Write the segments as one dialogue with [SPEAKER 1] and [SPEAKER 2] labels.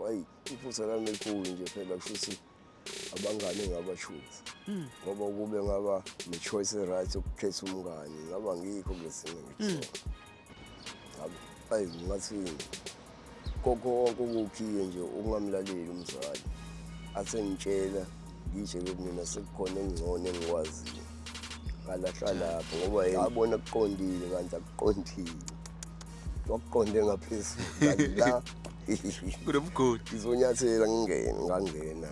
[SPEAKER 1] Yebo, ayi, iphutha lami elikhulu nje phela kusho ukuthi abangani engaba-choose, ngoba ukube ngaba ne-choice e-right yokukhetha umngani, ngaba ngikho kulesimo engikusona. Ngabe, ayi, ngingathini, kokho konke okuwukhiye nje ukungamlaleli umzali athi engitshela, ngiyitshele ukuthi mina sekukhona engcono engikwaziyo, ngalahla lapho ngoba yena abona kuqondile kanti akuqondile, wakuqonde ngaphezulu kanti la
[SPEAKER 2] kunomgodi.
[SPEAKER 1] Ngizonyathela ngingene, ngangena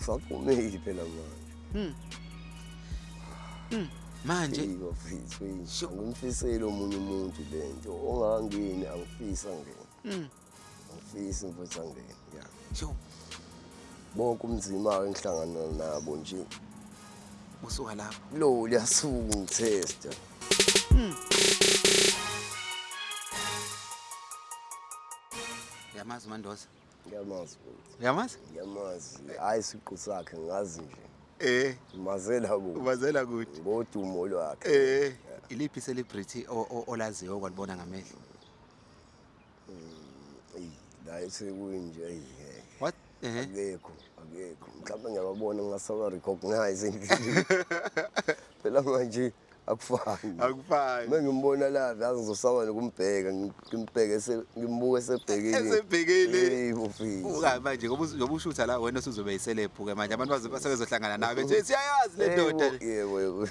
[SPEAKER 1] saphumeli phela manje.
[SPEAKER 2] Manje
[SPEAKER 1] Eyi bafethu, eyi, angimfiseli omunye umuntu lento ongakangeni, angifisi angene, angifisi mfethu angene ya.
[SPEAKER 2] Sho.
[SPEAKER 1] Bonke umzima-ke engihlangana nabo nje
[SPEAKER 2] usuka lapho
[SPEAKER 1] lo liyasuka ngithesta.
[SPEAKER 2] Uyamazi uMandoza?
[SPEAKER 1] Ngiyamazi futhi.
[SPEAKER 2] Uyamazi?
[SPEAKER 1] Ngiyamazi, hhayi isiqu sakhe ngazi nje. Ngimazela kude.
[SPEAKER 2] Umazela kude.
[SPEAKER 1] Ngodumo lwakhe.
[SPEAKER 2] Iliphi celebrity olaziyo okwalibona ngamehlo?
[SPEAKER 1] Eyi, la eThekwini nje, eyi, ngeke.
[SPEAKER 2] What?
[SPEAKER 1] Akekho, akekho. Mhlawumbe ngiyababona ngingasaba recognize endleleni. Phela manje akufani.
[SPEAKER 2] Akufani.
[SPEAKER 1] Uma ngimbona la, yazi ngizosaba nokumbheka, ngimbheke ngimbuke esebhekile.
[SPEAKER 2] Esebhekile.
[SPEAKER 1] Hey, bufisi.
[SPEAKER 2] Uka manje ngoba ngoba ushutha la wena usuzobe yiceleb ke manje, abantu basebezohlangana nawe bethi siyayazi le ndoda le.
[SPEAKER 1] Yebo, yebo.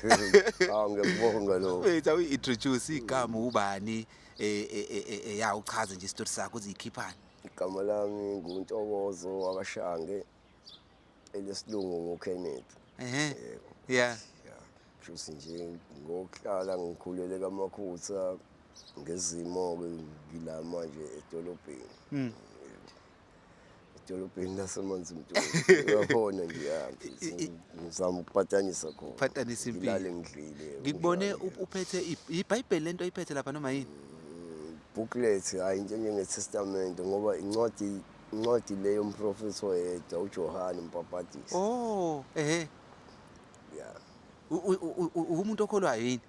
[SPEAKER 1] Hawu, ngiyakubonga lokho.
[SPEAKER 2] Wait, awu introduce igama ubani, ya uchaze nje isitori sakho ukuthi ikhiphani.
[SPEAKER 1] Igama lami nguNtokozo wakaShange, elesilungu nguKenneth. Yebo. Ya, kusho nje ngokuhlala ngikhulele kaMakhutha, ngezimo ke ngila manje edolobheni. Edolobheni laseManzimtoti. Uyabona nje ya, ngizama ukupatanisa khona.
[SPEAKER 2] Ukupatanisa impilo.
[SPEAKER 1] Ngilale ngidlile.
[SPEAKER 2] Ngikubone
[SPEAKER 1] Kunjalo.
[SPEAKER 2] Uphethe iBhayibheli lento oyiphethe lapha noma yini?
[SPEAKER 1] Booklet, hayi, into enjenge-testament, ngoba incwadi le yomprofethi oyedwa uJohane uMbhabhadisi.
[SPEAKER 2] Oh, ehe.
[SPEAKER 1] Ya.
[SPEAKER 2] Umuntu okholwayo yini?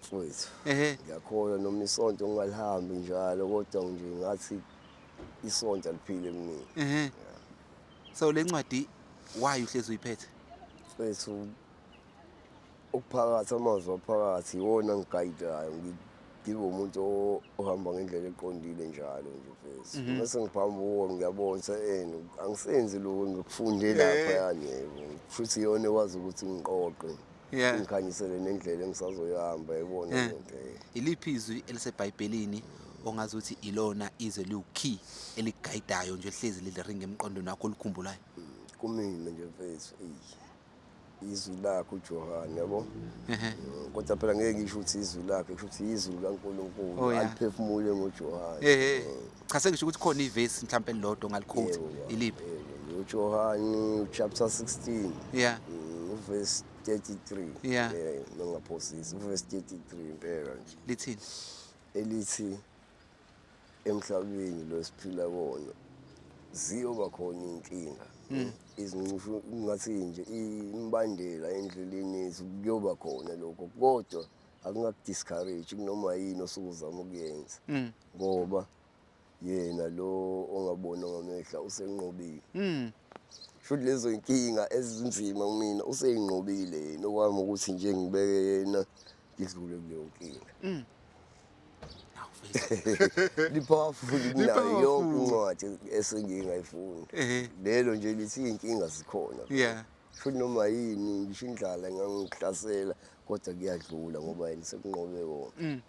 [SPEAKER 1] Mfowethu.
[SPEAKER 2] Ehe.
[SPEAKER 1] Ngiyakholwa noma isonto ngingalihambi njalo, kodwa nje ngathi isonto aliphile kumina.
[SPEAKER 2] Ehe. So le ncwadi why uhlezi uyiphethe?
[SPEAKER 1] Mfowethu, ukuphakathi, amazwi aphakathi iwona ngigayidayo, ngibe umuntu ohamba ngendlela eqondile njalo nje mfethu. Mase ngiphambuka ngiyabona ukuthi angisenzi lokho engikufunde lapha yani, yebo. Futhi iyona ekwazi ukuthi ngiqoqe. Ngikhanyisele nendlela engisazoyihamba, yayibona lento.
[SPEAKER 2] Iliphi izwi eliseBhayibhelini ongazi ukuthi ilona izwi eliwukey elikugayidayo nje lihlezi liringa emqondweni wakho olikhumbulayo?
[SPEAKER 1] Kumina nje mfethu, eyi, izwi lakhe uJohane, yabo? Kodwa phela ngeke ngisho ukuthi izwi lakhe, kusho ukuthi izwi likaNkulunkulu aliphefumule ngoJohane.
[SPEAKER 2] Cha, sengisho ukuthi khona ivesi mhlawumbe elilodwa ongaliquote.
[SPEAKER 1] Yebo, baba.
[SPEAKER 2] Iliphi?
[SPEAKER 1] Yebo, uJohane chapter 16. Uverse 33. Ngingaphosisi, uverse 33 impela nje.
[SPEAKER 2] Lithini?
[SPEAKER 1] Elithi emhlabeni lo esiphila kuwona ziyoba khona inkinga. Izinxushu ngathi nje imbandela endleleni yethu kuyoba khona lokho, kodwa akungakudiscourage kunoma yini osuke uzama ukuyenza. Ngoba yena lo ongabonwa ngamehla usenqobile. Futhi lezo inkinga ezinzima kumina useyinqobile yena, okwami ukuthi nje ngibeke yena ngidlule kuleyo nkinga. Li-powerful kunayo yonke incwadi esengingayifunda. Lelo nje lithi iy'nkinga zikhona. Futhi noma yini, ngisho indlala ingangihlasela, kodwa kuyadlula ngoba yena sekunqobe wona.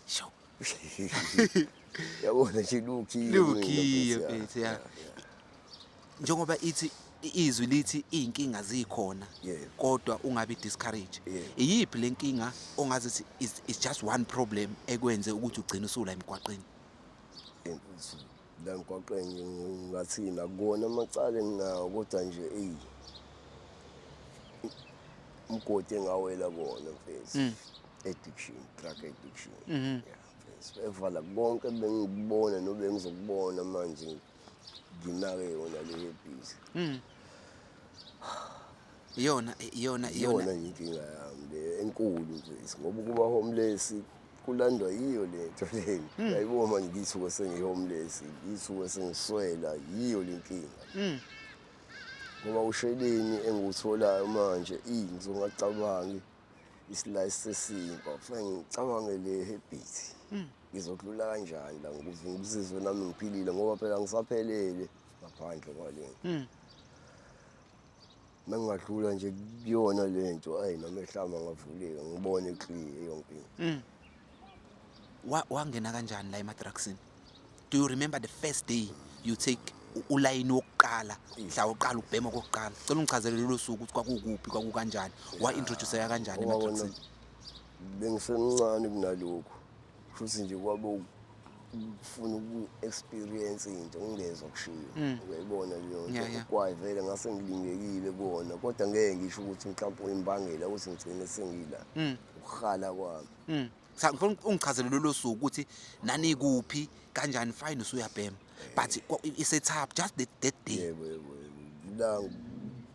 [SPEAKER 2] Sho.
[SPEAKER 1] Yabona nje lukhiye.
[SPEAKER 2] Lukhiye mfethu, ya. Njengoba ithi izwi lithi iy'nkinga zikhona, kodwa ungabi discourage. Iyiphi le nkinga ongazi ukuthi is just one problem ekwenze ukuthi ugcine usula emgwaqeni?
[SPEAKER 1] La emgwaqeni ngathini, akuwona amacala enginawo, kodwa nje eyi umgodi engawela kuwona mfethu. Addiction, drug addiction. Yeah, mfethu. Evala konke bengikubona nobe ngizokubona manje nginake yona le busy.
[SPEAKER 2] Iyona, iyona, iyona.
[SPEAKER 1] Iyona inkinga yami le enkulu nje, ngoba ukuba homeless Kulandwa yiyo le nto lena. Uyayibona manje, ngithuke sengi-homeless, ngithuke sengiswela, yiyo le nkinga. Ngoba usheleni engiwutholayo manje, ngizongacabangi isilayi sesinkwa, kufanele ngicabange le habit. Ngizodlula kanjani la ukuze ngizizwe nami ngiphilile, ngoba phela ngisaphelele ngaphandle kwale nto. Uma ngingadlula nje kuyona le nto, ayi, namehlo ami angavuleka, ngibone clear yonke into.
[SPEAKER 2] Wangena kanjani la ema-drugsini? Do you remember the first day you take ulayini wokuqala, mhla uqala ukubhema kokuqala? Cela ungichazele lolo suku ukuthi kwakukuphi, kwakukanjani, wa-introduceka kanjani
[SPEAKER 1] Ngoba
[SPEAKER 2] ema-drugsini?
[SPEAKER 1] Bengisemncane kunalokhu, futhi nje kwabe ufuna uku-experience into, ngingezwa kushiwo, uyayibona leyo nto. Ugwayi vele ngase ngilingekile kuwona, kodwa ngeke ngisho ukuthi mhlawumbe imbangela ukuthi ngigcine sengila ukuhala kwami.
[SPEAKER 2] Ngifuna ungichazele lolo suku ukuthi nanikuphi, kanjani. Fine, usuyabhema, but i-setup just that day.
[SPEAKER 1] Yebo, la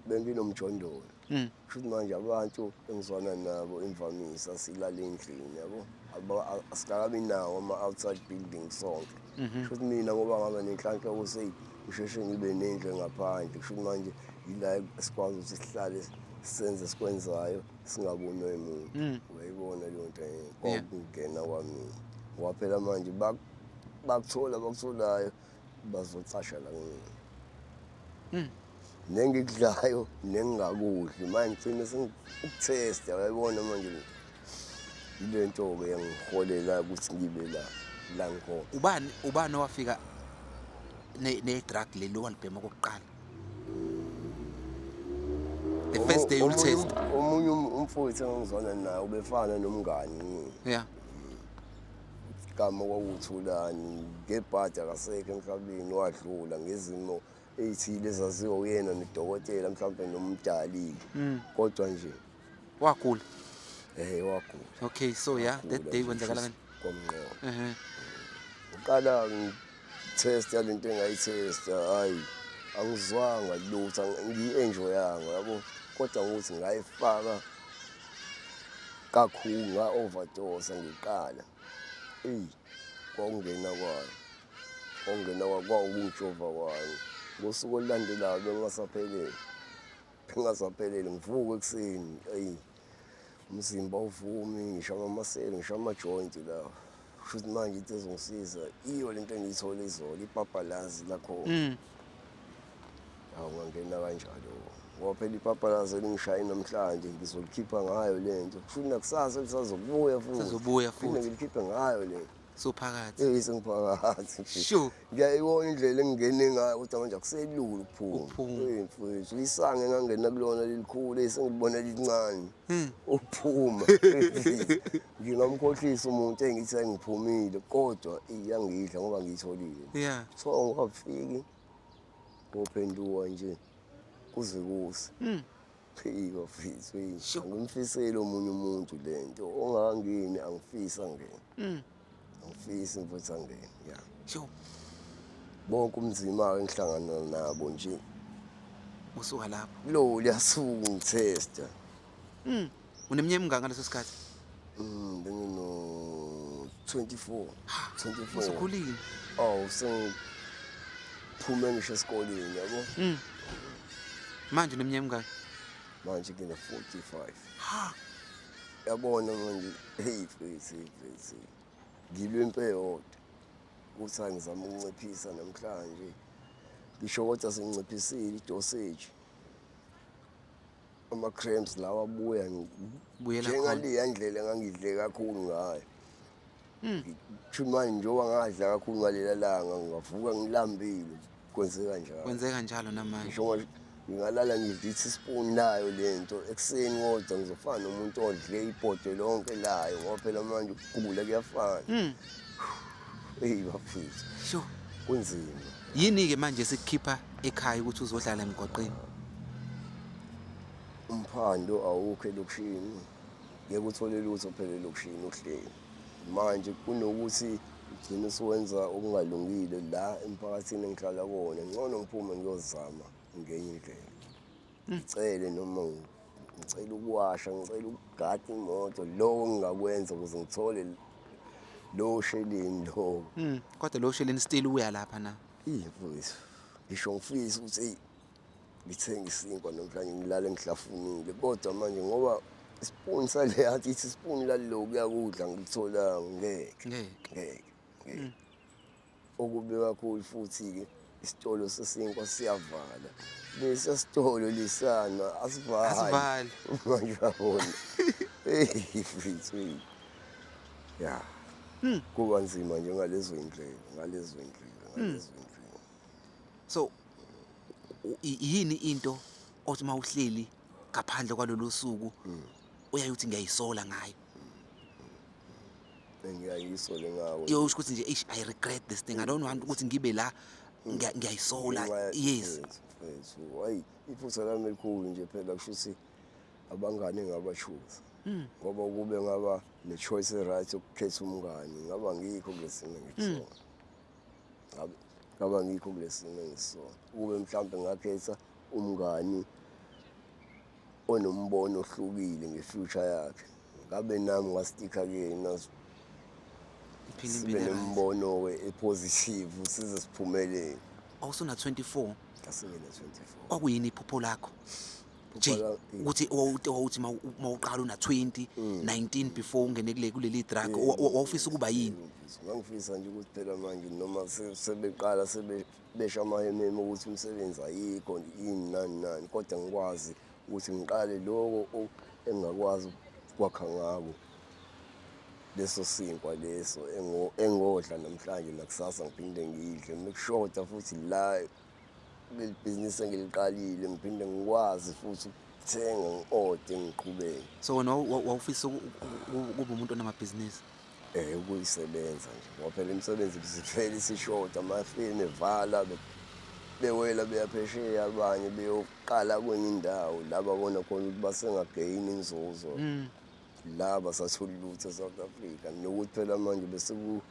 [SPEAKER 1] benginomjondolo. Kusho ukuthi manje abantu engizwana nabo imvamisa silala endlini, yabo. Asikakabi nawo ama-outside building sonke. Kusho ukuthi mina, ngoba ngaba nenhlanhla ukuthi eyi, ngisheshe ngibe nendlu engaphandle, kusho ukuthi manje yila esikwazi ukuthi sihlale senze esikwenzayo, singabonwa muntu. Uyayibona leyo nto? Kwakungena kwamina, ngoba phela manje bakuthola abakutholayo, bazocasha la kumina, nengikudlayo nengingakudli. Manje ngigcine sengikuthesta, uyayibona manje, ile nto-ke yangiholela ukuthi ngibe la la ngikhona.
[SPEAKER 2] Ubani owafika ne-drug leli owalibhema kokuqala, the first day ulitest?
[SPEAKER 1] Omunye umfowethu engangizwana naye, ubefana nomngani. Igama kwakuwuThulani. Ngebhadi akasekho emhlabeni, wadlula ngezimo ey'thile ezaziwa uyena nodokotela, mhlawumpe nomdali-ke, kodwa nje
[SPEAKER 2] Wagula?
[SPEAKER 1] Wagula.
[SPEAKER 2] Okay, so yeah, that
[SPEAKER 1] Wagula
[SPEAKER 2] day
[SPEAKER 1] nje,
[SPEAKER 2] kwenzakala
[SPEAKER 1] kusho
[SPEAKER 2] kani?
[SPEAKER 1] Kwamnqoba. Uqala ngitest yalento engayithesta, hayi, angizwanga lutho, ngiyi-enjoyanga, yabo, kodwa ngokuthi ngayifaka kakhulu, nga-overdose ngiqala. Eyi, kwakungena kwayo, kwakungena kwawukungijova kwayo. Ngosuku olulandelayo bengingasaphelele, bengingasaphelele. Ngivuka ekuseni, eyi, umzimba awuvumi, ngisho amamaseli, ngisho ama-joint lawa. Kusho ukuthi manje into ezongisiza iyo lento engiyithole izolo, ipapalazi lakhona. Hawu, ngangena kanjalo, ngoba phela ipapalazi elingishaye namhlanje ngizolikhipha ngayo le nto, kusho ukuthi nakusasa lisazobuya futhi.
[SPEAKER 2] Lisazobuya
[SPEAKER 1] Phinde
[SPEAKER 2] futhi.
[SPEAKER 1] ngilikhiphe ngayo le nto.
[SPEAKER 2] So phakathi.
[SPEAKER 1] Eyi, sengiphakathi nje. Ngiyayibona indlela engingene ngayo, kodwa manje akuselula ukuphuma.
[SPEAKER 2] Ukuphuma.
[SPEAKER 1] Eyi mfowethu, isange engangena kulona lelikhulu, esengilibona lincane ukuphuma. Ngingamkhohlisa umuntu engithi engiphumile, kodwa iyangidla ngoba ngiyitholile. So ngafiki ngophenduka nje kuze kuse. Eyi bafethu, eyi, angimfiseli omunye umuntu le nto. Ongangeni, angifisi angene. Angifisi mfowethu angene, ya. Bonke umzima-ke engihlangana nabo nje.
[SPEAKER 2] Usuka lapho.
[SPEAKER 1] Lo liyasuka ngithesta.
[SPEAKER 2] Uneminyaka emingaka ngaleso sikhathi?
[SPEAKER 1] Bengino 24. 24.
[SPEAKER 2] Usukhulile.
[SPEAKER 1] Oh, sengiphume ngisho esikoleni, yabo.
[SPEAKER 2] Manje uneminyaka emingaka?
[SPEAKER 1] Manje ngina 45.
[SPEAKER 2] Ha.
[SPEAKER 1] Yabona manje, hey mfethu, hey mfethu. Ngilwe impi eyodwa. Kuthi angizama ukunciphisa namhlanje. Ngisho kodwa senginciphisile i-dosage. Ama-cramps lawa abuya
[SPEAKER 2] Buyela khona.
[SPEAKER 1] njengaleya ndlela engangidle kakhulu ngayo. Kusho manje njengoba ngadla kakhulu ngalela langa, ngavuka ngilambile, kwenzeka njalo.
[SPEAKER 2] Kwenzeka njalo namanje.
[SPEAKER 1] Ngisho ngingalala ngidla i-teaspoon layo lento ekuseni, kodwa ngizofana nomuntu odle ibhodwe lonke layo, ngoba phela manje ukugula kuyafana. Eyi bafethu. Kunzima.
[SPEAKER 2] Yini-ke manje sikukhipha ekhaya ukuthi uzohlala emgwaqeni?
[SPEAKER 1] Umphando awukho elokishini. Ngeke uthole lutho phela elokishini uhleli. Manje kunokuthi ugcine usuwenza okungalungile la emphakathini engihlala kuwona, ngcono ngiphume ngiyozama ngenye indlela. Ngicele noma ngicela ukuwasha, ngicela ukugada imoto, lokho engingakwenza ukuze ngithole Lo sheleni lo.
[SPEAKER 2] Kodwa lo sheleni still uya lapha na?
[SPEAKER 1] Mfowethu, ngisho ngifisa ukuthi eyi ngithenge isinkwa namhlanje ngilale ngihlafunile, kodwa manje ngoba isipuni sale yathi ithi isipuni lalokuya kudla ngikutholanga, ngeke.
[SPEAKER 2] Ngeke.
[SPEAKER 1] Ngeke. Ngeke. Okubi kakhulu futhi-ke isitolo sesinkwa siyavala. Lesa sitolo lisana asivali.
[SPEAKER 2] Asivali.
[SPEAKER 1] Manje uyabona. Hey mfethu. Ya. Kuba nzima nje ngalezo indlela, ngalezo indlela, ngalezo indlela.
[SPEAKER 2] So yini into othi mawuhleli ngaphandle kwalolu suku uyaye uthi ngiyayisola ngayo?
[SPEAKER 1] Engiyayisole ngawo.
[SPEAKER 2] Yosho ukuthi nje eish, I regret this thing. I don't want ukuthi ngibe la ngiyayisola. Yes.
[SPEAKER 1] Mfethu, hayi iphutha lami elikhulu nje phela kusho ukuthi abangani engabachoose. Ngoba ukube ngaba ne-choice e-right yokukhetha umngani, ngaba ngikho kulesimo engikusona. Ngaba ngikho kulesimo engisona. Ukube mhlambe ngakhetha umngani onombono ohlukile nge-future yakhe, ngabe nami ngastikha kuyena,
[SPEAKER 2] Iphile
[SPEAKER 1] sibe
[SPEAKER 2] impilo e-right.
[SPEAKER 1] nembono e-positive size siphumelele.
[SPEAKER 2] Awusuna 24.
[SPEAKER 1] Asingena 24.
[SPEAKER 2] Kwakuyini iphupho lakho? Nje ukuthi wawuthi mawuqala una 20, 19 before ungene kuleli drug, wawufisa ukuba yini?
[SPEAKER 1] Ngangifisa nje ukuthi phela manje noma sebeqala sebesha amahememe ukuthi umsebenzi ayikho yini nani nani, kodwa ngikwazi ukuthi ngiqale lokho engingakwazi ukwakha ngako leso sinkwa leso engodla namhlanje nakusasa ngiphinde ngidle. Mekushoda futhi la leli bhizinisi engiliqalile ngiphinde ngikwazi futhi ukuthenga ngi-ode ngiqhubeke.
[SPEAKER 2] So wena wawufisa ukuba umuntu onamabhizinisi?
[SPEAKER 1] Ukuyisebenza nje ngoba phela imisebenzi bisivele isishoda, amafemu evala, bewela beyaphesheya, abanye beyoqala kwenye indawo la babona khona ukuthi basengageyini inzuzo. La basatholi lutho e-South Africa. Nokuthi phela manje bese ku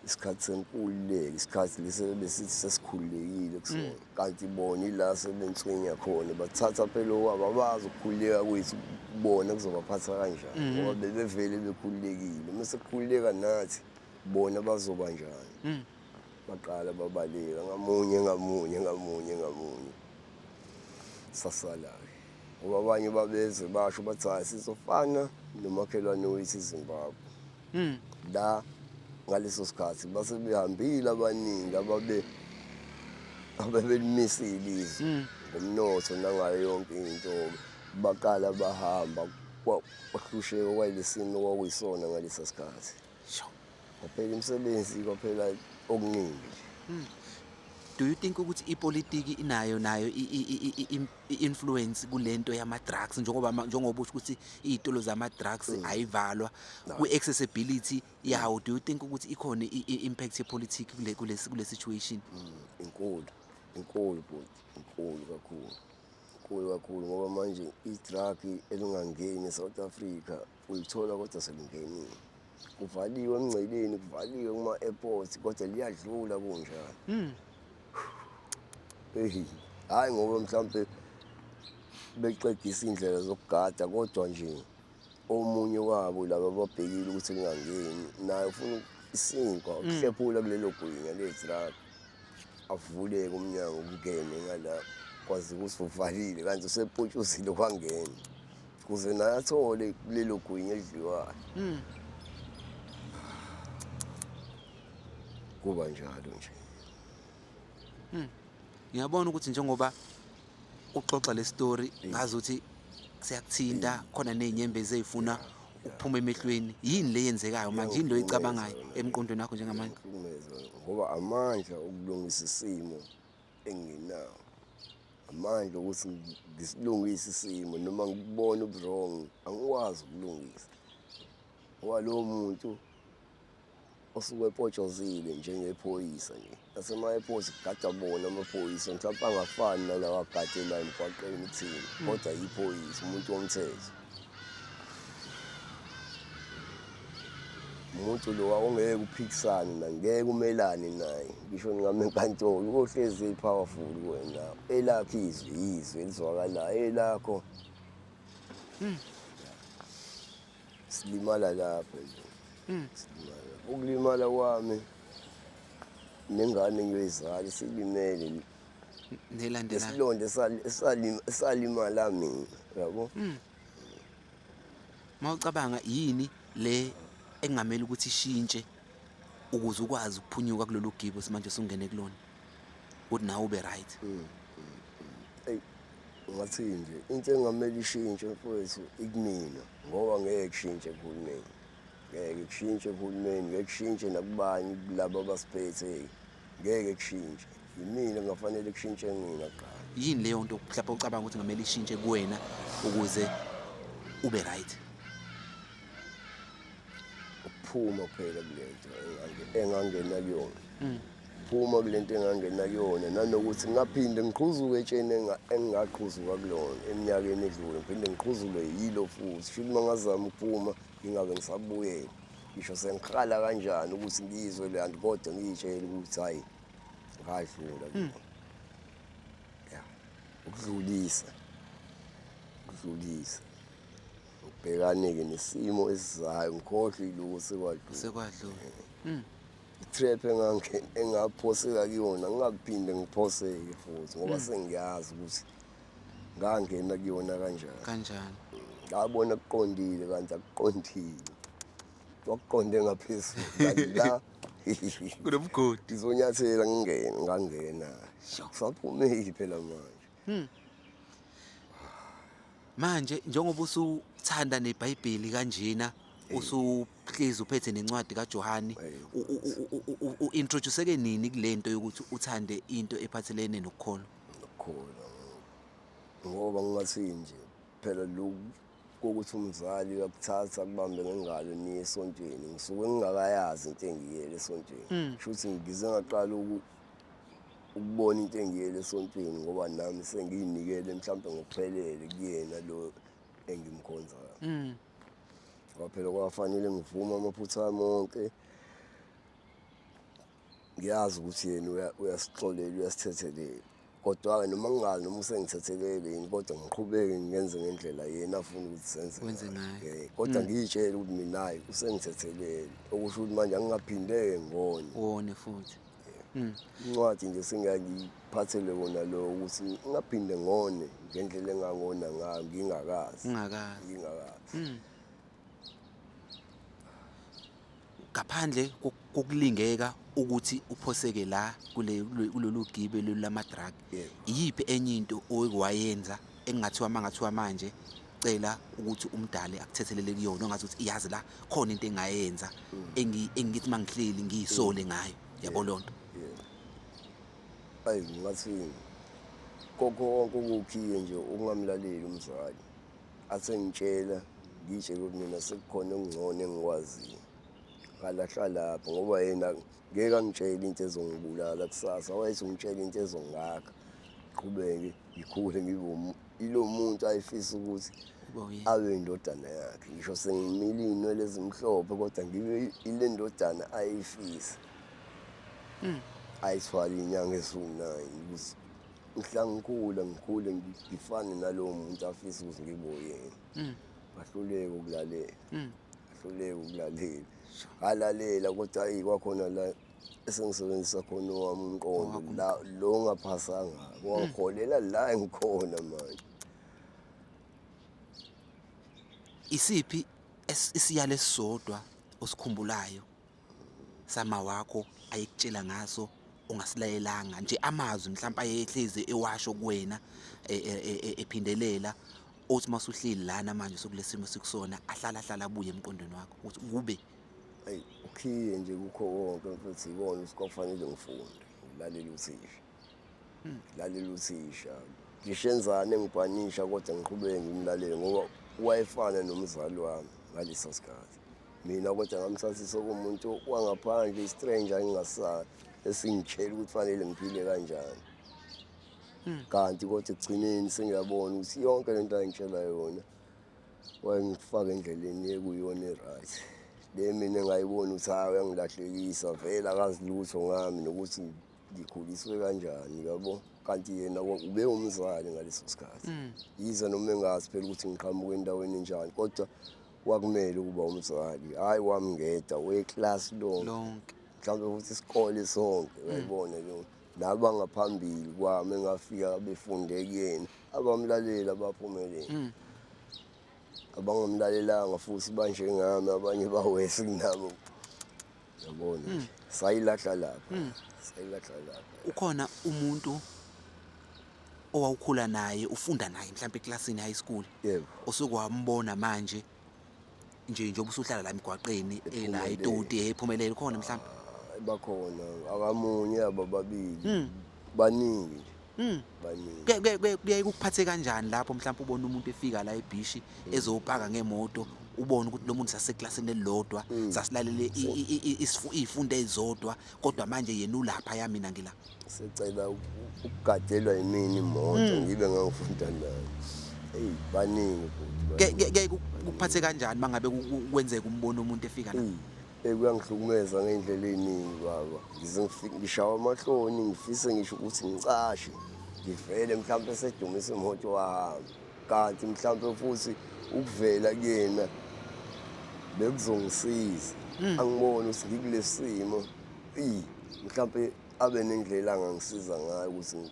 [SPEAKER 1] isikhathi senkululeko, isikhathi lesi besithi sesikhululekile kusona, kanti bona ila sebenswinya khona, bathatha phela okwabo, abazi ukukhululeka kwethu bona kuzobaphatha kanjani, ngoba bebevele bekhululekile. Mase kukhululeka nathi bona bazoba njani? Baqala babaleka ngamunye ngamunye ngamunye ngamunye, sasala-ke ngoba abanye babeze basho bathi hayi sizofana nomakhelwane wethu iZimbabwe. La ngaleso sikhathi base behambile abaningi ababelimisile izwe ngomnotho nangayo yonke into, baqala bahamba, kwahlusheka kwayilesimo kwakuyisona ngalesa sikhathi. Kwaphela imisebenzi, kwaphela okuningi nje.
[SPEAKER 2] Do you think ukuthi ipolitiki inayo nayo i-influence kulento yama-drugs, njengoba usho ukuthi iy'tolo zama-drugs ayivalwa, kwi-accessibility yawo, do you think ukuthi ikhona i-impact yepolitiki kule situation?
[SPEAKER 1] Inkulu, inkulu bhuti, inkulu kakhulu, inkulu kakhulu, ngoba manje i-drug elingangeni e-South Africa uyithola kodwa selingenile. Kuvaliwe emngceleni, kuvaliwe kuma-airport, kodwa liyadlula kunjalo. Eyi, hhayi ngoba mhlampe bexegisa indlela zokugada, kodwa nje omunye wabo laba ababhekile ukuthi lingangeni naye ufuna isinkwa ukuhlephula kulelo gwinya le-drug, avuleke umnyango kungene ngala, kwazi ukuthi uvalile kanti useputshuzile kwangena, kuze naye athole kulelo gwinya elidliwayo. Kuba njalo nje.
[SPEAKER 2] Ngiyabona ukuthi njengoba uxoxa le story ngazi ukuthi siyakuthinta, khona nezinyembezi ezifuna ukuphuma emehlweni. Yini le yenzekayo manje? Yini lo oyicabangayo emqondweni wakho njengamanje?
[SPEAKER 1] Ngihlukumeza ngoba amandla okulungisa isimo engingenawo, amandla ukuthi ngisilungise isimo noma ngikubone ubu-wrong angikwazi ukulungisa, ngoba lowo muntu osuke epotshozile njengephoyisa nje nasema-airport kugada bona amaphoyisa, mhlawumpe angafani nalawa agade la emgwaqeni kuthina, kodwa yiphoyisa, umuntu womthetho, umuntu lo ongeke uphikisane naye, ngeke umelane naye ngisho ningame enkantolo, uyohlezi eyi-powerful kuwena, elakho izwi yizwi elizwakalayo elakho. Silimala lapho nje, silimala. Ukulimala kwami nengane ngiyoyizala isilimele.
[SPEAKER 2] Nelandela.
[SPEAKER 1] Lesilonda esalimala mina, yabo.
[SPEAKER 2] Mawucabanga yini le engamele ukuthi ishintshe ukuze ukwazi ukuphunyuka kulolu gibo simanje sungene kulona, ukuthi nawe ube right?
[SPEAKER 1] Eyi, ngathi nje into engamele ishintshe mfowethu ikumina, ngoba ngeke kushintshe kuhulumeni, ngeke kushintshe kuhulumeni, ngeke kushintshe nakubani kulabo abasiphethe, ngeke kushintshe. Yimina kungafanele kushintshe mina kuqala.
[SPEAKER 2] Yini leyo nto mhlawumbe ucabanga ukuthi ngamele ishintshe kuwena ukuze ube right?
[SPEAKER 1] Ukuphuma kuphela kulento engangena kuyona, phuma kulento engangena kuyona, nanokuthi ngingaphinde ngiqhuzuke etsheni engingaqhuzuka kulona eminyakeni edlule, ngiphinde ngiqhuzuke yilo futhi. Shuthi uma ngazama ukuphuma ngingabe ngisabuyela, ngisho sengikhala kanjani ukuthi ngiyizwe le nto, kodwa ngiyitshele ukuthi hhayi, ngadlula kuyona. Ya, ukudlulisa, ukudlulisa, ngibhekane-ke nesimo esizayo, ngikhohlwe yiloko sekwadlula.
[SPEAKER 2] Sekwadlula.
[SPEAKER 1] I-trap engaphoseka kuyona, ngingaphinde ngiphoseke futhi, ngoba sengiyazi ukuthi ngangena kuyona kanjani.
[SPEAKER 2] Kanjani.
[SPEAKER 1] Ngabona kuqondile, kanti akuqondile, kwakuqonde ngaphezulu, kanti la
[SPEAKER 2] kunomgodi.
[SPEAKER 1] Ngizonyathela ngingene, ngangena, kusaphumeli phela manje.
[SPEAKER 2] Manje njengoba usuthanda neBhayibheli kanjena, usuhlezi uphethe nencwadi kaJohane, u-introduce-ke nini kulento yokuthi uthande into ephathelene nokukholwa?
[SPEAKER 1] Nokukholwa, ngoba ngingathi nje phela lokhu kokuthi umzali uyakuthatha akubambe ngengalo niye esontweni, ngisuke ngingakayazi into engiyele esontweni. Kusho ukuthi ngize ngaqala ukubona into engiyele esontweni ngoba nami sengiyinikele mhlawumbe ngokuphelele kuyena lo engimkhonzayo. Ngoba phela kwafanele ngivume amaphutha ami wonke, ngiyazi ukuthi yena uyasixolela, uyasithethelela, kodwa-ke noma ngingazi noma usengithethelele yini, kodwa ngiqhubeke ngenze ngendlela yena afuna ukuthi senze
[SPEAKER 2] Wenze ngayo.
[SPEAKER 1] Kodwa ngiyitshele ukuthi mina hhayi, usengithethelele, okusho ukuthi manje angingaphinde ngone.
[SPEAKER 2] Wone futhi.
[SPEAKER 1] Incwadi nje sengiyangiphathele kona lo ukuthi ngingaphinde ngone ngendlela engangona ngayo ngingakazi.
[SPEAKER 2] Ungakazi.
[SPEAKER 1] Ngingakazi.
[SPEAKER 2] Ngaphandle kokulingeka ukuthi uphoseke la kulolu gibe lolu lama-drug, iyiphi enye into owayenza engathiwa mangathiwa manje cela ukuthi umdali akuthethelele kuyona, ongathi ukuthi iyazi la khona into engayenza engithi mangihleli ngiyisole ngayo, yabo lonto?
[SPEAKER 1] Ayi, ngathi kokho konke okukhiye nje ukungamlaleli umzali, athe ngitshela, ngitshele ukuthi mina sekukhona okungcono engikwaziyo, ngalahla lapho, ngoba yena ngeke angitshele into ezongibulala kusasa, wayethi ungitshela into ezongakha ngiqhubeke ngikhule ngibe ilo muntu ayefisa ukuthi abe indodana yakhe. Ngisho sengimile iy'nwele ezimhlophe, kodwa ngibe ile ndodana ayefisa ayithwala iy'nyanga eziwu-9, ukuthi mhla ngikhula ngikhule ngifane nalowo muntu afisa ukuthi ngibe uyena. Bahluleka ukulalela, bahluleka ukulalela, ngalalela, kodwa ayi, kwakhona la esengisebenzisa khona owami umqondo, la lo ongaphasanga wangiholela la engikhona manje.
[SPEAKER 2] Isiphi isiyalo esisodwa osikhumbulayo sama wakho ayekutshela ngaso ongasilayelanga nje, amazwi mhlawumbe ayehlezi ewasho kuwena ephindelela, othi masuhleli lana manje sokulesimo sikusona ahlala hlala abuye emqondweni wakho ukuthi kube?
[SPEAKER 1] Ayi, ukhiye nje kukho konke mfethu, ikona ukuthi kwakufanele ngifunde, ngilalele uthisha, ngilalele uthisha, ngisho enzani engibhanisha, kodwa ngiqhubeke ngimlalele ngoba wayefana nomzali wami ngaleso sikhathi. Mina kodwa ngamthathisa kumuntu wangaphandle, i-stranger engingasazi, esingitshela ukuthi fanele ngiphile kanjani. Kanti kodwa ekugcineni sengiyabona ukuthi yonke lento ayengitshela yona wayengifaka endleleni ekuyona e-right. Le mina engayibona ukuthi hayi, uyangilahlekisa vele, akazi lutho ngami nokuthi ngikhuliswe kanjani, yabo. Kanti yena ube umzali ngaleso sikhathi, yize noma engazi phela ukuthi ngiqhamuka endaweni enjani, kodwa Kwakumele ukuba umzali, hhayi wami ngedwa, weklasi lonke.
[SPEAKER 2] Lonke.
[SPEAKER 1] Mhlawumbe futhi isikole sonke, uyayibona leyo. Nabangaphambili kwami engafika befunde kuyena, abamlalela baphumelela. Abangamlalelanga futhi banjengami, abanye bawesi kunabo. Yabona nje, sayilahla lapha. Sayilahla lapha.
[SPEAKER 2] Ukhona umuntu owawukhula naye, ufunda naye mhlawumbe eklasini high school?
[SPEAKER 1] Yebo.
[SPEAKER 2] Osuke wambona manje nje njengoba usuhlala la emgwaqeni ela
[SPEAKER 1] Ephumelele.
[SPEAKER 2] itoti ephumelele khona mhlawumbe?
[SPEAKER 1] Bakhona, akamunye abababili. Baningi nje. Baningi.
[SPEAKER 2] Kuyaye kukuphathe kanjani lapho mhlawumbe ubona umuntu efika la ebhishi ezopaka ngemoto, ubone ukuthi lo muntu saseklasini elilodwa, sasilalele izifundo ezizodwa, kodwa manje yena ulapha ya mina ngila.
[SPEAKER 1] Sicela ukugadelwa yimina imoto ngibe ngangifunda naye. Eyi, baningi futhi.
[SPEAKER 2] Kuyaye kukuphathe kanjani mangabe kwenzeka umbona umuntu efika la?
[SPEAKER 1] Eyi, kuyangihlukumeza ngey'ndlela ey'ningi baba. Ngize ngishawa amahloni, ngifise ngisho ukuthi ngicashe. Ngivele mhlawumbe sedumise imoto wahamba. Kanti mhlawumbe futhi ukuvela kuyena bekuzongisiza. Angibone ukuthi ngikulesi simo. Eyi, mhlawumbe abe nendlela angangisiza ngayo ukuthi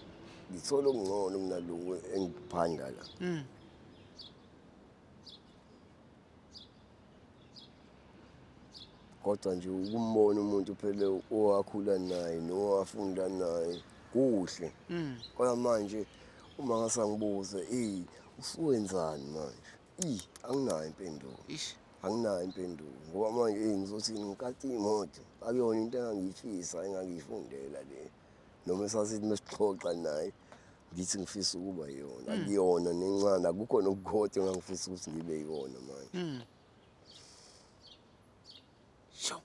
[SPEAKER 1] ngithole okungcono kunaloku engikuphanda la. Kodwa nje ukumbona umuntu phela owakhula naye nowafunda naye kuhle. Kodwa manje uma ngasangibuza, "Ey, usuwenzani manje?" Ey, anginayo impendulo.
[SPEAKER 2] Ish.
[SPEAKER 1] Anginayo impendulo ngoba manje ey ngizothi ngikade imoto akuyona into engangiyifisa, engangiyifundela le. Noma sasithi mesixoxa naye ngithi ngifisa ukuba yiyona, akuyona nencane, akukho nokukodwa engangifisa ukuthi ngibe yikona manje.
[SPEAKER 2] Sho.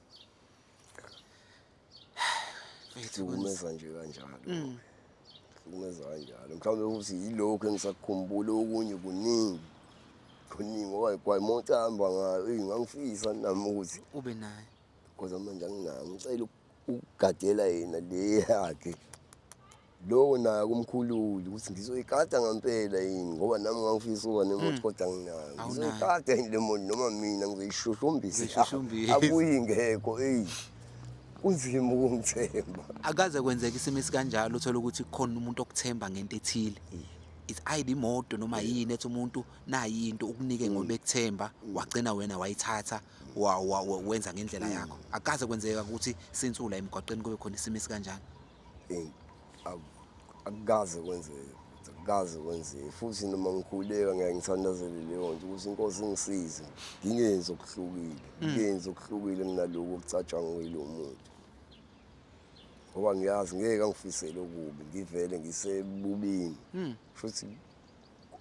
[SPEAKER 2] Mfethu,
[SPEAKER 1] Hlukumeza nje kanjalo. Hlukumeza kanjalo. Mhlawumbe futhi yilokhu engisakukhumbula, okunye kuningi. Kuningi ngoba kwayimoto ahamba ngayo, eyi ngangifisa nami ukuthi
[SPEAKER 2] ube naye.
[SPEAKER 1] Kodwa manje anginayo, ngicela ukugadela yena le yakhe. Lokho naye kumkhululi ukuthi ngizoyigada ngempela yini, ngoba nami ngangifisa ukuba nemoto kodwa anginayo.
[SPEAKER 2] Awunayo.
[SPEAKER 1] Ngizoyigada yini le moto noma mina ngizoyishushumbisa?
[SPEAKER 2] Uzoyishushumbisa.
[SPEAKER 1] Abuye ingekho, eyi. Kunzima ukungithemba.
[SPEAKER 2] Akaze kwenzeka isimo esikanjalo uthola ukuthi kukhona umuntu okuthemba ngento ethile. It's either imoto noma yini ethi umuntu nayi into ukunike ngoba ekuthemba, wagcina wena wayithatha wenza ngendlela yakho. Akaze kwenzeka ukuthi since ula emgwaqeni kube khona isimo esikanjalo?
[SPEAKER 1] Eyi, akukaze kwenzeke, akukaze kwenzeke. Futhi noma ngikhuleka ngiyaye ngithandazele leyo nto ukuthi inkosi ingisize, ngingenzi okuhlukile, ngingenzi okuhlukile kunaloku okucatshangwa yilo muntu. Ngoba ngiyazi ngeke angifisele okubi, ngivele ngisebubini. Futhi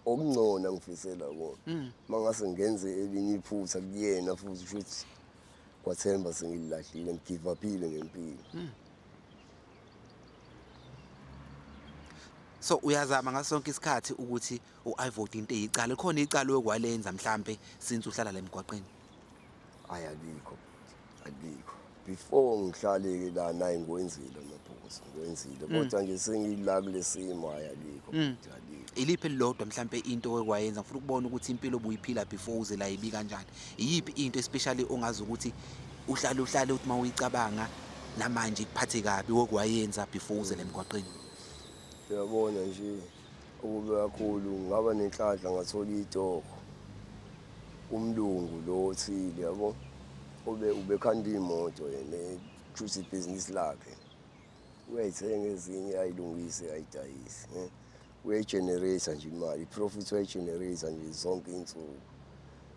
[SPEAKER 1] okungcono angifisela kona. Mangase ngenze elinye iphutha kuyena futhi futhi kwathemba sengililahlile, ngigive upile ngempilo.
[SPEAKER 2] So uyazama ngaso sonke isikhathi ukuthi uavoid into eyicala. Khona icala okwalenza mhlambe since uhlala la emgwaqeni?
[SPEAKER 1] Hayi, alikho, alikho. Before ngihlale ke la naye ngiwenzile amaphuzu, ngiwenzile. Kodwa nje sengila kulesimo, hayi alikho, alikho.
[SPEAKER 2] Iliphi elilodwa mhlambe into okwayenza? Ngifuna ukubona ukuthi impilo obuyiphila before uze la ibi kanjani. Iyiphi into especially ongazi ukuthi uhlale uhlale uthi mawuyicabanga namanje ikuphathe kabi okwayenza before uze la emgwaqeni?
[SPEAKER 1] Uyabona nje ukube kakhulu ngaba nenhlanhla ngathola itoko umlungu lo othile, yabo, ube ubekhanda imoto yena, kusho ibhizinisi lakhe, uyayithenga ezinye ayilungise ayidayise, uyayigenerate nje imali, i-profit uyayigenerate nje zonke iy'nsuku.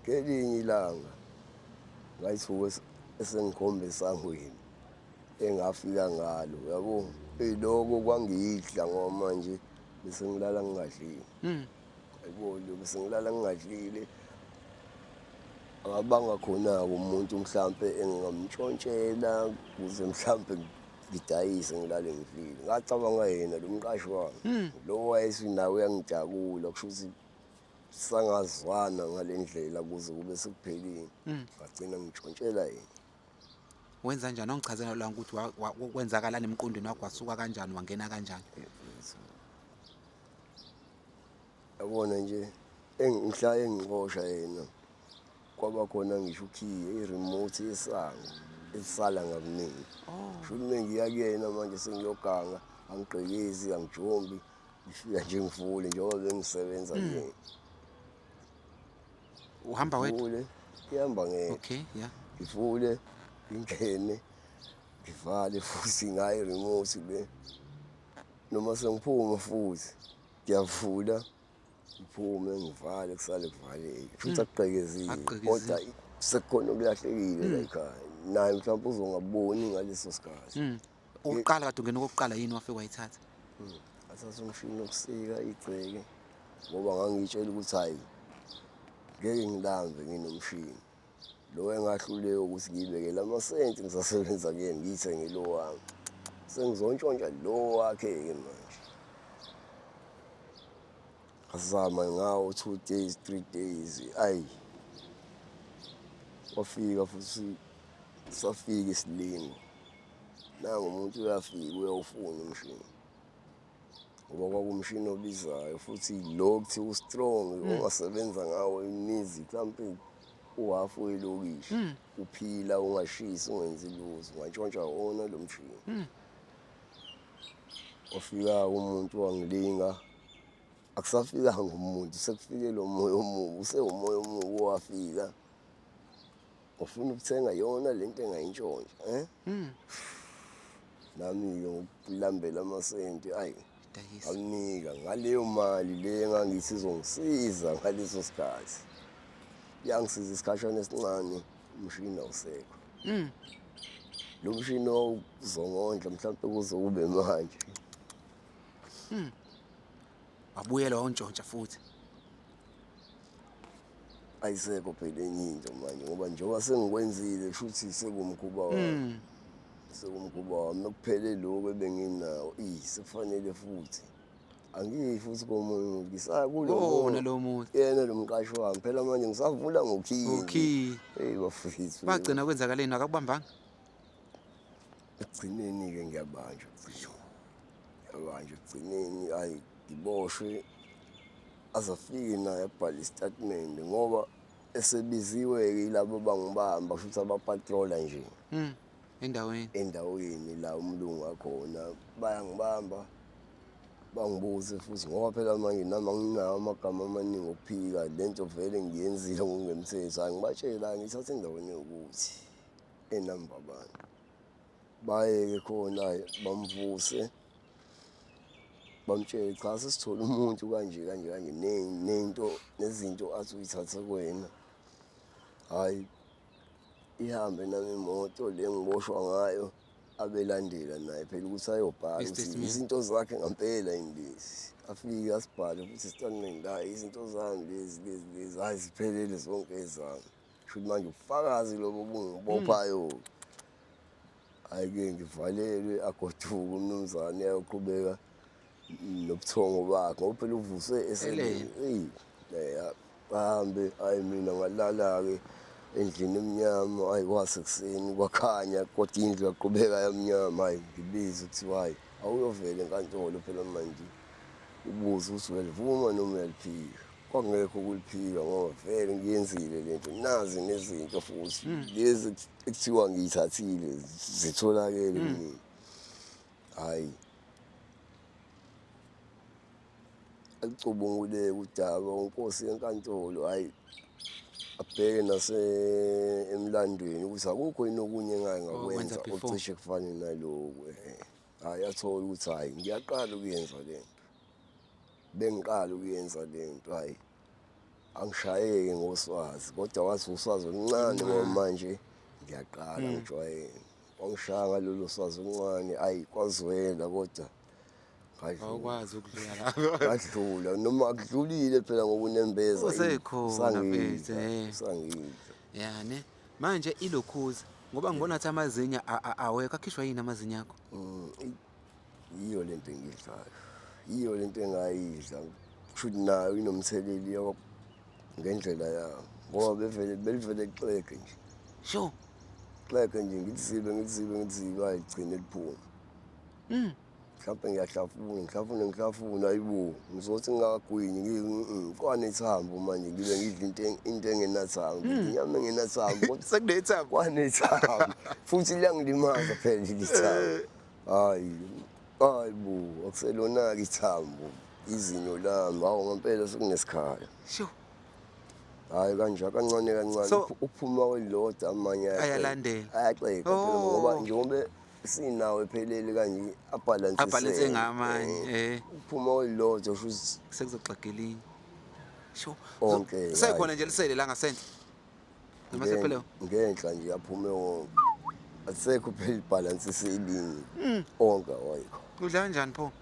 [SPEAKER 1] Ngelinye ilanga ngayithuka esengikhomba esangweni engafika ngalo, yabo, eloko kwangidla ngoba manje bese ngilala ngingadlile. Yabo, bese ngilala ngingadlile. Akabanga khona-ke umuntu mhlampe engingamtshontshela ukuze mhlampe ngidayise ngilale ngidlile. Ngacabanga yena lo mqashi wami. Lo wayesunawe uyangidakula, kusho ukuthi sangazwana ngale ndlela kuze kube sekuphelile. Ngagcina ngitshontshela yena.
[SPEAKER 2] Wenza njani? Ongichazela la ukuthi kwenzakalani emqondweni wakho, wasuka kanjani, wangena kanjani?
[SPEAKER 1] Yabona nje engihla engixosha yena. Kwaba khona ngisho ukhiye, i-remote yesango elisala ngakumina. Sho ukuthi mengiya kuyena manje sengiyoganga, angigqekezi, angijombi, ngifika nje ngivule njengoba bengisebenza kuyena.
[SPEAKER 2] Uhamba wedwa?
[SPEAKER 1] Ngivule, ihamba ngedwa.
[SPEAKER 2] Okay, yeah.
[SPEAKER 1] Ngivule, ngingene, ngivale futhi ngayo i-remote le. Noma sengiphuma futhi ngiyavula, ngiphume ngivale, kusale kuvaleke. Futhi akugqekezile,
[SPEAKER 2] Akugqekezile.
[SPEAKER 1] kodwa sekukhona okulahlekile la ekhaya. Naye mhlawumbe uzongaboni ngaleso sikhathi.
[SPEAKER 2] Okokuqala kade ungena okokuqala yini wafike wayithatha?
[SPEAKER 1] Athatha umshini wokusika igceke ngoba ngangiyitshela ukuthi hhayi ngeke ngilambe nginomshini. Lo engahluleka ukuthi ngiyibekele amasenti ngisasebenza kuyena ngiyithenge lo wami. Sengizontshontsha lo wakhe-ke manje. Ngazama ngawo 2 days, 3 days, ayi wafika futhi safika isilingo. Nangu umuntu uyafika uyawufuna umshini. Ngoba kwakuwumshini obizayo futhi lo kuthiwa u-strong ongasebenza ngawo imizi mhlampe uhafu welokishi. Uphila ungashisi ungenzi lutho, ungantshontsha wona lo mshini. Wafika umuntu wangilinga, akusafikanga umuntu, sekufike lo moya omubi, usewumoya omubi owafika. Ufuna ukuthenga yona lento engayintshontsha, eh? Nami-ke ngokulambela amasenti, ayi
[SPEAKER 2] Dayisa.
[SPEAKER 1] ngamnika ngaleyo mali le engangithi izongisiza ngaleso sikhathi. Yangisiza isikhashana esincane, umshini awusekho. Lo mshini wawuzongondla mhlawumpe kuze kube manje.
[SPEAKER 2] Wabuyela wawuntshontsha futhi.
[SPEAKER 1] Ayisekho phela enye into manje ngoba njengoba sengikwenzile kusho ukuthi sekuwumkhuba wami. Sekuwumkhuba wami ekuphele lokhu ebenginawo, sekufanele futhi. Angiyi futhi komunye umuntu, ngisaya kulo
[SPEAKER 2] Wona lo muntu.
[SPEAKER 1] Yena lo mqashi wami phela manje ngisavula ngokhiye.
[SPEAKER 2] Ngokhiye.
[SPEAKER 1] Hey bafethu.
[SPEAKER 2] Bagcina kwenzakaleni akakubambanga?
[SPEAKER 1] Ekugcineni-ke ngiyabanjwa. Ngiyabanjwa ekugcineni, hhayi ngiboshwe. Azafike naye abhale isitatimende ngoba esebiziwe-ke yilabo abangibamba kusho ukuthi abapatrola nje.
[SPEAKER 2] Endaweni.
[SPEAKER 1] Endaweni la umlungu akhona bayangibamba bangibuze futhi ngoba phela manje nami anginawo amagama amaningi okuphika lento vele ngiyenzile ngokungemthetho. Angibatshela ngithathe endaweni yokuthi enamba bani. Baye-ke khona bamvuse bamtshele cha sesithola umuntu kanje kanje kanje nento nezinto athi uyithathe kuwena. Hhayi ihambe nami imoto le ngiboshwa ngayo abelandela naye phela ukuthi ayobhala ukuthi
[SPEAKER 2] I-statement.
[SPEAKER 1] izinto zakhe ngempela yini lezi. Afike asibhale futhi isitatimende, hhayi izinto zami lezi lezi lezi, hhayi ziphelele zonke ezami. Kusho ukuthi manje ubufakazi lobo bungibophayo. Hhayi-ke ngivalelwe agoduke umnumzane ayoqhubeka nobuthongo bakhe ngoba phela uvuswe
[SPEAKER 2] Elele.
[SPEAKER 1] eyi ahambe, hhayi mina ngalala-ke endlini emnyama, hhayi kwasekuseni kwakhanya kodwa indlu yaqhubeka yamnyama, hhayi ngibize kuthiwa hhayi awuyovela enkantolo phela manje ubuze ukuthi uyalivuma noma uyaliphika. Kwakungekho ukuliphika ngoba vele ngiyenzile lento, nazi nezinto futhi lezi ekuthiwa ngiyithathile zitholakele kumina. Hhayi alicubunguleke udaba unkosi yenkantolo, hhayi abheke nase emlandweni ukuthi akukho yini okunye engake ngakwenza
[SPEAKER 2] Okwenza before.
[SPEAKER 1] okucishe kufane naloku. Hhayi athola ukuthi hhayi ngiyaqala ukuyenza le nto, bengiqala ukuyenza le nto, hhayi angishayeki ngoswazi kodwa wathi uswazi oluncane ngoba manje ngiyaqala ngijwayele. Wangishaya ngalolo swazi oluncane, hhayi kwazwela kodwa ngadlula.
[SPEAKER 2] Awukwazi ukudlula lapho.
[SPEAKER 1] Ngadlula noma akudlulile phela ngoba unembeza
[SPEAKER 2] Usekhona
[SPEAKER 1] usangidla,
[SPEAKER 2] mfethu, eh.
[SPEAKER 1] usangidla.
[SPEAKER 2] Ya ne. Manje ilokhuza ngoba ngibona ukuthi amazinyo awekho, akhishwa yini amazinyo akho?
[SPEAKER 1] Yiyo lento engiyidlayo. Yiyo lento engayidla. Kusho ukuthi nayo inomtheleli ngendlela yayo. Ngoba belivele lixege nje.
[SPEAKER 2] Sure.
[SPEAKER 1] Xege nje ngilizibe, ngilizibe, ngilizibe, hhayi ligcine liphuma. Mhlawumbe ngiyahlafuna, ngihlafune, ngihlafune, ayibo, ngizothi ngingagwinyi kwanethambo manje, ngibe ngidla into engenathambo, ngidla inyama engenathambo, kodwa
[SPEAKER 2] Sekunethambo.
[SPEAKER 1] Kwanethambo futhi liyangilimaza phela leli thambo. Hayi, hayi bo, akuselona-ke ithambo, izinyo lami, hawu ngempela sekunesikhala.
[SPEAKER 2] Sure.
[SPEAKER 1] Hayi kanje kancane kancane uphuma kwelilodwa amanye
[SPEAKER 2] ayalandela.
[SPEAKER 1] Ayaxega phela ngoba njengoba sinawo ephelele kanje abhalansise.
[SPEAKER 2] Abhalanse ngamanye, eh.
[SPEAKER 1] Uphuma kwelilodwa usho ukuthi
[SPEAKER 2] sekuzoxega elinye. Sure.
[SPEAKER 1] Onke,
[SPEAKER 2] Sekhona nje lisele la ngasenhla. Noma sephele?
[SPEAKER 1] Ngenhla nje aphume wonke. Asekho phela ibhalansise elinye. Onke awayikho.
[SPEAKER 2] Udla kanjani pho?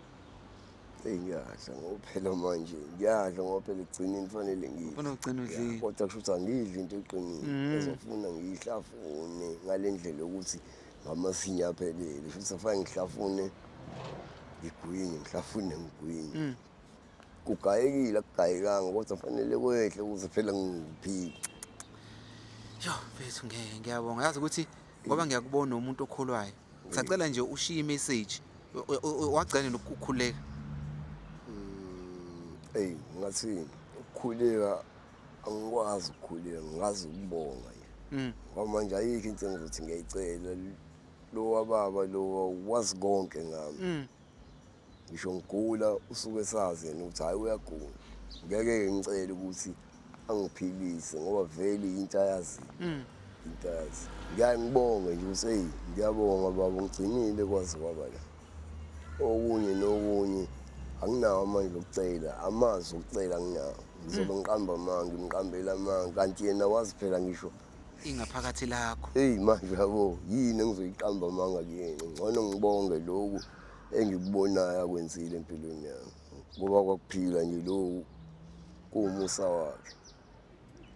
[SPEAKER 1] Eyi ngiyadla ngoba phela manje, ngiyadla ngoba phela ekugcineni kufanele ngidle.
[SPEAKER 2] Ufuna ugcine udlile.
[SPEAKER 1] Kodwa kusho ukuthi angidli into eqinile. Ezofuna ngiyihlafune ngale ndlela yokuthi ngamazinyo aphelele. Kusho ukuthi kufanele ngihlafune ngigwinye, ngihlafune ngigwinye. Kugayekile akugayekanga kodwa kufanele kwehle ukuze phela ngiphile.
[SPEAKER 2] Yo, mfethu ngeke ngiyabonga. Yazi ukuthi ngoba ngiyakubona umuntu okholwayo. Sacela nje ushiye imessage. Wagcina nokukhuleka.
[SPEAKER 1] Ey, ngathini? Ukukhuleka angikwazi ukukhuleka, ngazi ukubonga nje. Ngoba manje ayikho into engizothi ngiyayicela. Lo wababa lo wazi konke ngami. Ngisho ngigula usuke sazi yena ukuthi hayi uyagula. Ngeke ngicele ukuthi angiphilise ngoba vele into ayaziyo. Into ayazi. Ngiyaye ngibonge nje ukuthi hey ngiyabonga baba ngigcinile kwaze kwaba la. Okunye nokunye anginawo amandla okucela, amazwi okucela anginawo. Ngizobe ngiqamba amanga, ngiqambela amanga kanti yena wazi phela ngisho
[SPEAKER 2] ingaphakathi lakho.
[SPEAKER 1] Hey manje yabo yini engizoyiqamba amanga kuyena? Ngcono ngibonge lokhu engikubonayo akwenzile empilweni yami. Ngoba kwakuphila nje lokhu kuwumusa wakhe.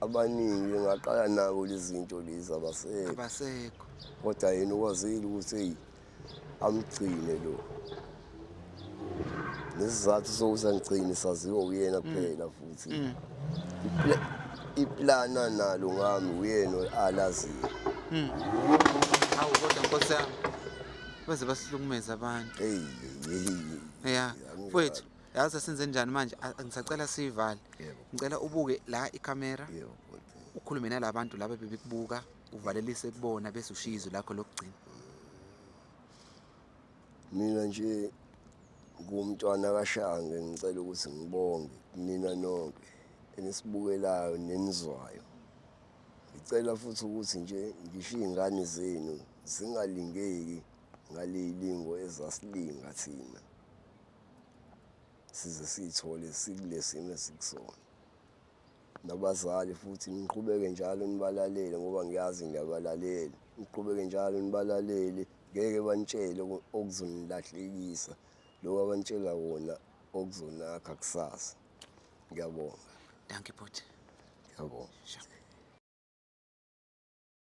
[SPEAKER 1] Abaningi ngaqala nabo lezi zinto lezi abasekho.
[SPEAKER 2] Abasekho.
[SPEAKER 1] Kodwa yena ukwazile ukuthi hey amgcine lo. Nesizathu sokuthi angigcine saziwa uyena kuphela futhi. Iplana nalo ngami uyena alaziyo.
[SPEAKER 2] Hawu kodwa Nkosi yami. Baze basihlukumeza abantu.
[SPEAKER 1] Hey hey.
[SPEAKER 2] Yeah. Mfowethu, yazi senze njani manje? Ngisacela sivale. Ngicela ubuke la ikamera. Ukhulume nalabantu laba bebekubuka, uvalelise kubona bese ushiya izwi lakho lokugcina.
[SPEAKER 1] Mina nje ngumntwana kaShange, ngicela ukuthi ngibonge kunina nonke enisibukelayo nenizwayo. Ngicela futhi ukuthi nje ngisho iy'ngane zenu zingalingeki ngaleyilingo ezasilinga thina. Size siyithole sikulesimo esikusona. Nabazali futhi niqhubeke njalo nibalalele ngoba ngiyazi niyabalalela. Niqhubeke njalo nibalalele, ngeke banitshele okuzonilahlekisa. Lokho abanitshela wona okuzonakha kusasa. Ngiyabonga.
[SPEAKER 2] Dankie bhuti.
[SPEAKER 1] Ngiyabonga.
[SPEAKER 2] Sure.